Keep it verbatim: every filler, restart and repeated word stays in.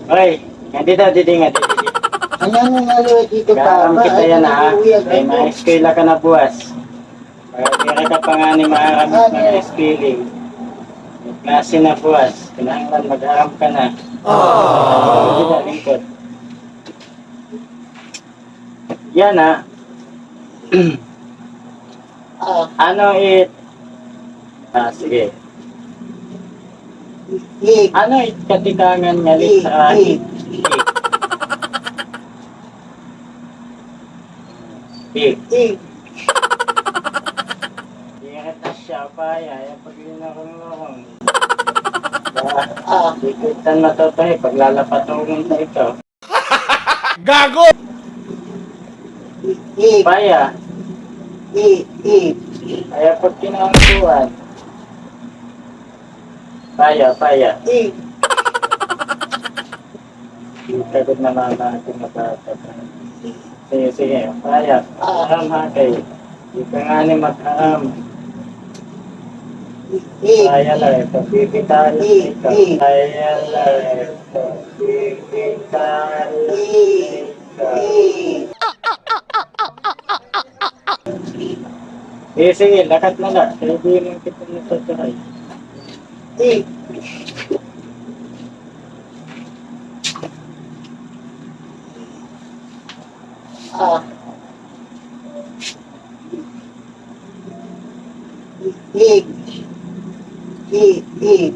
Hoy, ngadto, didi, ngadto, didi. Ano, ano nga liwat dito, Papa? Aram kita yana, ha? Kay mag-eskwela ka na buwas. Para diri ka pa ngani maaram mga spelling. May klase na buwas. Kinahanglan mag-aram ka na. Didi, lingkod. Yana. Ano it, ah, sige. Ano it katikangan nga letra? Ik. Ik. Ik. Ingat na siya, paya. Ayaw paglinarong-larong. Ah, di kita matutuhi, paglalapatungan na ito. Gago! Paya. Paya pagkinangkuan. Paya, paya. Kita gud na mama, ito mabata. Sige, sige. Paya. Aram ha kay. Di ka ngani mag-aram. Kaya la, eh, pagbibitawan ka. Kaya la, eh, pagbibitawan ka. Eh, sige, lakat na la. Kaya di man kita nasasakay. Ah. Ig. I, ig.